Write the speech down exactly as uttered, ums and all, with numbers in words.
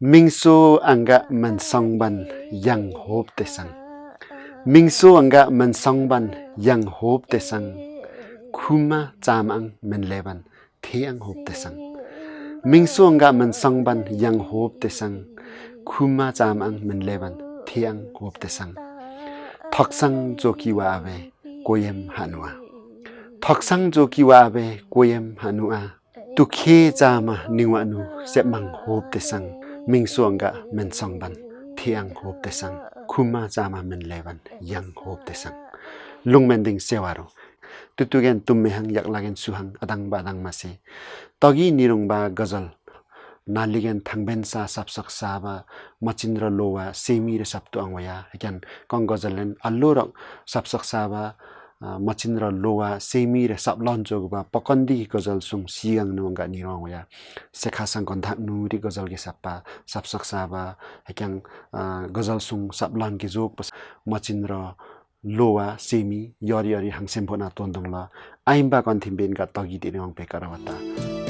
ꓟꓲꓽ ꓢꓳ ꓮꓽ ꓖ ꓟꓽ ꓢꓳꓽ ꓐꓯ ꓬꓰ ꓦꓳ ꓐꓯ ꓢꓲ ꓥ꓾ ꓟꓲꓽ ꓢꓳ ꓮꓽ ꓖ ꓟꓽ ꓢꓳꓽ ꓐꓯ ꓬꓰ ꓦꓳ ꓐꓯ ꓢꓲ ꓥ꓾ ꓘꓴ ꓟ ꓚ ꓟꓽ ꓟꓲ ꓡꓯ ꓐꓯ ꓕꓲ ꓮꓸ ꓦꓳ ꓐꓯ ꓢꓲ ꓥ꓾ ꓟꓲꓽ ꓢꓳ ꓮꓽ ꓖ ꓟꓽ ꓢꓳꓽ ꓐꓯ ꓬꓰ ꓦꓳ ꓐꓯ ꓢꓲ ꓥ꓾ ꓘꓴ ꓟ ꓚ ꓟꓽ ꓟꓲ ꓡꓯ ꓐꓯ ꓕꓲ ꓮꓸ ꓦꓳ ꓐꓯ ꓢꓲ ꓥ꓾ ꓕꓳ ꓢꓲ ꓙꓳ ꓗꓲ ꓪ ꓮ ꓐꓯ ꓗꓳ ꓬꓰ ꓦ ꓠꓴ ꓪ꓾ ꓕꓳ ꓢꓲ ꓙꓳ ꓗꓲ ꓪ ꓮ ꓐꓯ ꓗꓳ ꓬꓰ ꓦ ꓠꓴ ꓪ꓾ ꓔꓴ ꓘꓰ ꓚ ꓟꓽ ꓠꓲꓽ ꓪ ꓠꓴ ꓢꓯꓼ ꓟꓽ ꓦꓳ ꓐꓯ ꓢꓲ ꓥ꓾ ꓟꓲꓽ ꓢꓳ ꓮꓽ ꓖ ꓟꓽ ꓢꓳꓽ ꓐꓯ ꓕꓲ ꓮꓸ ꓦꓳ ꓐꓯ ꓢꓲ ꓥ꓾ ꓘꓴ ꓟ ꓚ ꓟꓽ ꓟꓲ ꓡꓯ ꓐꓯ ꓬꓰ ꓦꓳ ꓐꓯ ꓢꓲ ꓥ꓿ ꓡꓳꓸ ꓟꓯꓼ ꓓꓰꓽ ꓢꓯꓼ ꓪ ꓣꓳ ꓔꓴ ꓔꓴ ꓗꓷ ꓠꓴ ꓔꓴ ꓟꓯꓼ ꓦ ꓬꓯꓼ ꓡ ꓗꓷ ꓠꓴ ꓢꓴ ꓦ ꓮ ꓓꓽ ꓐ ꓓꓽ ꓟ ꓢꓰ ꓔꓳ ꓬꓲ ꓠꓲ ꓣꓳ ꓐ ꓖꓽ ꓙꓳ ꓠꓽ ꓡꓲ ꓗꓷ ꓕꓽ ꓐꓯ ꓢ ꓢꓲ ꓢꓲ ꓢ ꓐ ꓟꓽ ꓚꓲ ꓠꓬꓲ ꓡꓳ ꓪ ꓢꓰ ꓟꓲ ꓢꓲ ꓔꓴ ꓪ ꓬꓰ ꓗꓷ ꓗꓪ ꓖꓽ ꓙꓳ ꓡꓰ ꓮ ꓡꓳ ꓣꓳ ꓢꓲ ꓢꓲ ꓢ ꓐ ꓟꓽ ꓚꓲ ꓠꓬꓲ ꓡꓳ ꓪ ꓢꓰ ꓟꓲ ꓢꓲ ꓢꓲ ꓡꓳ ꓙꓳ ꓗꓪ ꓗꓪ ꓗꓪ ꓖꓽ ꓙꓳ ꓢꓴ ꓢꓲ ꓥ ꓠꓴ ꓥ ꓠꓲ ꓣꓳ ꓪ ꓬꓰ ꓢꓲ ꓘꓹ ꓢ ꓗꓪ ꓓꓻ ꓠꓴ ꓖꓽ ꓙꓳ ꓢ ꓐ ꓢꓲ ꓢꓲ ꓢ ꓐ ꓗꓪ ꓖꓽ ꓙꓳ ꓢꓴ ꓢꓲ ꓡꓳ ꓙꓳ ꓟꓽ ꓚꓲ ꓠꓬꓲ ꓡꓳ ꓪ ꓢꓰ ꓟꓲ ꓬꓰ ꓬꓰ ꓦ ꓢꓯꓼ ꓐꓳ ꓠꓽ ꓔꓳ ꓓꓳ ꓡ ꓮ ꓐ ꓗꓪ ꓕꓲ ꓐꓯ ꓗꓪ ꓔꓳ ꓬꓲ ꓔꓲ ꓡꓰ ꓥ ꓐꓯ ꓗꓷ ꓪ ꓔ